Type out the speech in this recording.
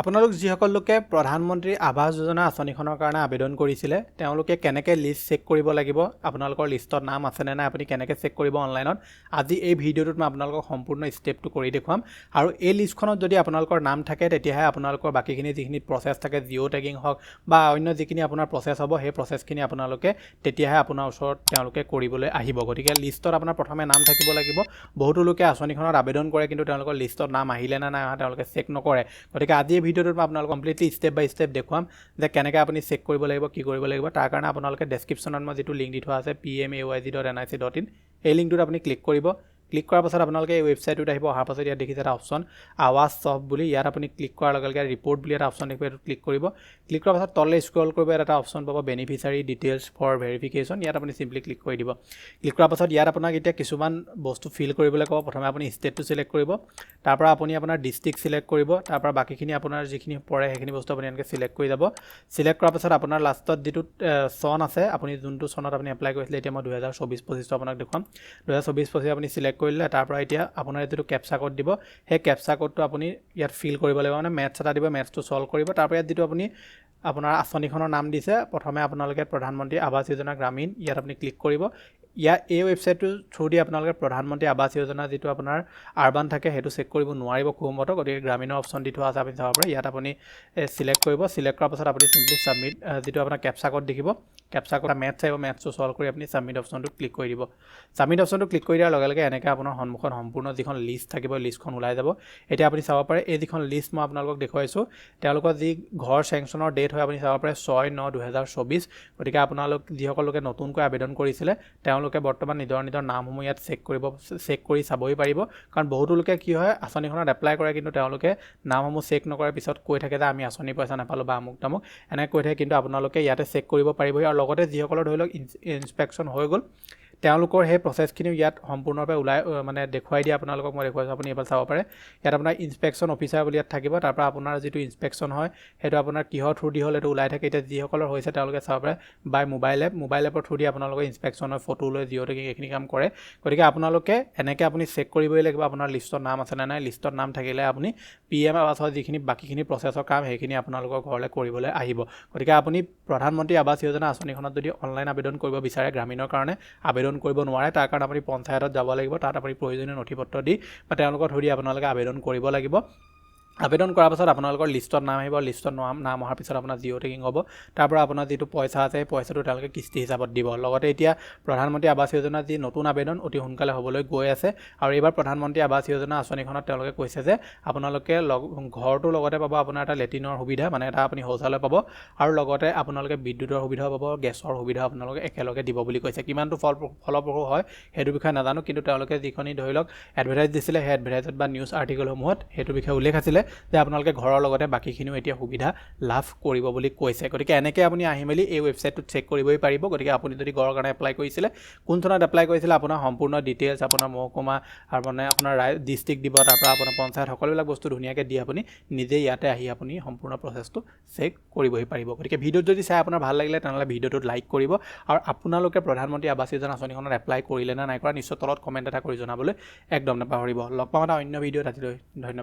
আপোনালোক যিসকল লোকে প্ৰধানমন্ত্ৰী আৱাস যোজনা আঁচনিখনৰ কাৰণে আবেদন কৰিছিলে, তেওঁলোকে কেনেকৈ লিষ্ট চেক কৰিব লাগিব, আপোনালোকৰ লিষ্টত নাম আছেনে নাই আপুনি কেনেকৈ চেক কৰিব অনলাইনত, আজি এই ভিডিঅ'টোত মই আপোনালোকক সম্পূৰ্ণ ষ্টেপটো কৰি দেখুৱাম। আৰু এই লিষ্টখনত যদি আপোনালোকৰ নাম থাকে, তেতিয়াহে আপোনালোকৰ বাকীখিনি যিখিনি প্ৰচেছ থাকে, জিঅ' টেগিং হওক বা অন্য যিখিনি আপোনাৰ প্ৰচেছ হ'ব, সেই প্ৰচেছখিনি আপোনালোকে তেতিয়াহে আপোনাৰ ওচৰত তেওঁলোকে কৰিবলৈ আহিব। গতিকে লিষ্টত আপোনাৰ প্ৰথমে নাম থাকিব লাগিব। বহুতো লোকে আঁচনিখনত আবেদন কৰে, কিন্তু তেওঁলোকৰ লিষ্টত নাম আহিলে নে নাই অহা তেওঁলোকে চেক নকৰে। গতিকে আজি এই ভিডিঅ'টোত মই আপোনালোকক কমপ্লিটলি ষ্টেপ বাই ষ্টেপ দেখুৱাম যে কেনেকৈ আপুনি চেক কৰিব লাগিব, কি কৰিব লাগিব। তাৰ কাৰণে আপোনালোকে ডেছক্ৰিপশ্যনত মই যিটো লিংক দি থোৱা আছে, pmayg.nic.in, এই লিংকটোত আপুনি ক্লিক কৰিব। ক্লিক কৰাৰ পাছত আপোনালোকে এই ৱেবছাইটটোত আহিব। অহাৰ পাছত ইয়াত দেখিছে এটা অপশ্যন আৱাস ছফ্ট বুলি। ইয়াত আপুনি ক্লিক কৰাৰ লগে লগে ৰিপৰ্ট বুলি এটা অপশ্যন দেখিব, এইটোত ক্লিক কৰিব। ক্লিক কৰাৰ পাছত তললৈ স্ক্ৰল কৰিব, ইয়াত এটা অপশ্যন পাব বেনিফিচাৰী ডিটেইলছ ফৰ ভেৰিফিকেশ্যন। ইয়াত আপুনি চিম্পলি ক্লিক কৰি দিব। ক্লিক কৰাৰ পাছত ইয়াত আপোনাক এতিয়া কিছুমান বস্তু ফিল কৰিবলৈ ক'ব। প্ৰথমে আপুনি ষ্টেটটো চিলেক্ট কৰিব, তাৰপৰা আপুনি আপোনাৰ ডিষ্ট্ৰিক্ট চিলেক্ট কৰিব, তাৰপৰা বাকীখিনি আপোনাৰ যিখিনি পৰে সেইখিনি বস্তু আপুনি এনেকৈ চিলেক্ট কৰি যাব। চিলেক্ট কৰাৰ পাছত আপোনাৰ লাষ্টত যিটো চন আছে, আপুনি যোনটো চনত আপুনি এপ্লাই কৰিছিলে, এতিয়া মই 2024-25টো আপোনাক দেখুৱাম। 2024-25 আপুনি চিলেক্ট কৰিলে, তাৰপৰা এতিয়া আপোনাৰ যিটো কেপচা ক'ড দিব, সেই কেপচা ক'ডটো আপুনি ইয়াত ফিল কৰিব লাগিব, মানে মেথছ এটা দিব, মেথছটো ছল্ভ কৰিব। তাৰপৰা ইয়াত যিটো আপুনি আপোনাৰ আঁচনিখনৰ নাম দিছে, প্ৰথমে আপোনালোকে প্ৰধানমন্ত্ৰী আৱাস যোজনা গ্ৰামীণ, ইয়াত আপুনি ক্লিক কৰিব। ইয়াৰ এই ৱেবছাইটটোৰ থ্ৰু দি আপোনালোকে প্ৰধানমন্ত্ৰী আৱাস যোজনা যিটো আপোনাৰ আৰবান থাকে, সেইটো চেক কৰিব নোৱাৰিব খুব সম্ভৱতঃ। গতিকে গ্ৰামীণৰ অপশ্যন দি থোৱা আছে, আপুনি চাব পাৰে। ইয়াত আপুনি চিলেক্ট কৰিব। চিলেক্ট কৰাৰ পাছত আপুনি চিম্পলি ছাবমিট, যিটো আপোনাৰ কেপচা ক'ড দেখিব, কেপচা ক'ড মেথছ আহিব, মেথছটো ছল্ভ কৰি আপুনি ছাবমিট অপশ্যনটোত ক্লিক কৰি দিব। ছাবমিট অপশ্যনটো ক্লিক কৰি দিয়াৰ লগে লগে এনেকৈ আপোনাৰ সন্মুখত সম্পূৰ্ণ যিখন লিষ্ট থাকিব, লিষ্টখন ওলাই যাব। এতিয়া আপুনি চাব পাৰে, এই যিখন লিষ্ট মই আপোনালোকক দেখুৱাইছোঁ, তেওঁলোকৰ যি ঘৰ চেংচনৰ ডেট হয়, আপুনি চাব পাৰে 6/9/2024। গতিকে আপোনালোক যিসকল লোকে নতুনকৈ আবেদন কৰিছিলে, তেওঁলোকে বৰ্তমান নিজৰ নিজৰ নামসমূহ ইয়াত চেক কৰিব, চেক কৰি চাবই পাৰিব। কাৰণ বহুতো লোকে কি হয়, আঁচনিখনত এপ্লাই কৰে, কিন্তু তেওঁলোকে নামসমূহ চেক নকৰাৰ পিছত কৈ থাকে যে আমি আঁচনিৰ পইচা নাপালোঁ বা আমুক তামুক এনেকৈ কৈ থাকে। কিন্তু আপোনালোকে ইয়াতে চেক কৰিব পাৰিবহি। আৰু লগতে যিসকলৰ ধৰি লওক ইনস্পেকশ্যন হৈ গ'ল, তেওঁলোকৰ সেই প্ৰচেছখিনিও ইয়াত সম্পূৰ্ণৰূপে ওলাই মানে দেখুৱাই দিয়ে। আপোনালোকক মই দেখুৱাইছোঁ, আপুনি এইফালে চাব পাৰে। ইয়াত আপোনাৰ ইনস্পেকশ্যন অফিচাৰ বুলি ইয়াত থাকিব। তাৰপৰা আপোনাৰ যিটো ইনস্পেকশ্যন হয়, সেইটো আপোনাৰ কিহৰ থ্ৰু দি হ'ল সেইটো ওলাই থাকে। এতিয়া যিসকলৰ হৈছে, তেওঁলোকে চাব পাৰে বাই মোবাইল এপ, মোবাইল এপৰ থ্ৰু দি আপোনালোকৰ ইনস্পেকশ্যন হয়, ফটো লৈ জিঅ' টেগিং এইখিনি কাম কৰে। গতিকে আপোনালোকে এনেকৈ আপুনি চেক কৰিবই লাগিব আপোনাৰ লিষ্টত নাম আছেনে নাই। লিষ্টত নাম থাকিলে আপুনি পিএম আৱাসৰ যিখিনি বাকীখিনি প্ৰচেছৰ কাম, সেইখিনি আপোনালোকৰ ঘৰলৈ কৰিবলৈ আহিব। গতিকে আপুনি প্ৰধানমন্ত্ৰী আৱাস যোজনা আঁচনিখনত যদি অনলাইন আবেদন কৰিব বিচাৰে, গ্ৰামীণৰ কাৰণে আবেদন কৰিব নোৱাৰে। তাৰ কাৰণে আপুনি পঞ্চায়তত যাব লাগিব। তাত আপুনি প্ৰয়োজনীয় নথি পত্ৰ দি বা তেওঁলোকক ধৰি আপোনালোকে আবেদন কৰিব লাগিব। আবেদন কৰাৰ পাছত আপোনালোকৰ লিষ্টত নাম আহিব। লিষ্টত নাম অহাৰ পিছত আপোনাৰ জিঅ' টেগিং হ'ব। তাৰপৰা আপোনাৰ যিটো পইচা আছে, সেই পইচাটো তেওঁলোকে কিস্তি হিচাপত দিব। লগতে এতিয়া প্ৰধানমন্ত্ৰী আৱাস যোজনাৰ যি নতুন আবেদন অতি সোনকালে হ'বলৈ গৈ আছে। আৰু এইবাৰ প্ৰধানমন্ত্ৰী আৱাস যোজনা আঁচনিখনত তেওঁলোকে কৈছে যে আপোনালোকে লগ ঘৰটোৰ লগতে পাব আপোনাৰ এটা লেট্ৰিনৰ সুবিধা, মানে এটা আপুনি শৌচালয় পাব, আৰু লগতে আপোনালোকে বিদ্যুতৰ সুবিধাও পাব, গেছৰ সুবিধাও আপোনালোকে একেলগে দিব বুলি কৈছে। কিমানটো ফলপ্ৰসূ হয় সেইটো বিষয়ে নাজানো, কিন্তু তেওঁলোকে যিখনি ধৰি লওক এডভাৰটাইজ দিছিলে, সেই এডভাৰটাইজত বা নিউজ আৰ্টিকলসমূহত সেইটো বিষয়ে উল্লেখ আছিলে যে আপোনালোকে ঘৰৰ লগতে বাকীখিনিও এতিয়া সুবিধা লাভ কৰিব বুলি কৈছে। গতিকে এনেকৈ আপুনি আহি মেলি এই ৱেবছাইটটোত চেক কৰিবই পাৰিব। গতিকে আপুনি যদি ঘৰৰ কাৰণে এপ্লাই কৰিছিলে, কোন চনত এপ্লাই কৰিছিলে, আপোনাৰ সম্পূৰ্ণ ডিটেইলছ, আপোনাৰ মহকুমা আৰু মানে আপোনাৰ ডিষ্ট্ৰিক্ট দিব, তাৰপৰা আপোনাৰ পঞ্চায়ত, সকলোবিলাক বস্তু ধুনীয়াকৈ দি আপুনি নিজে ইয়াতে আহি আপুনি সম্পূৰ্ণ প্ৰচেছটো চেক কৰিবহি পাৰিব। গতিকে ভিডিঅ'টো যদি চাই আপোনাৰ ভাল লাগিলে, তেনেহ'লে ভিডিঅ'টোত লাইক কৰিব। আৰু আপোনালোকে প্ৰধানমন্ত্ৰী আৱাস যোজনা আঁচনিখনত এপ্লাই কৰিলে নে নাই কৰা, নিশ্চয় তলত কমেণ্ট এটা কৰি জনাবলৈ একদম নাপাহৰিব। লগ পাম এটা অন্য ভিডিঅ'ত, আজিলৈ ধন্যবাদ।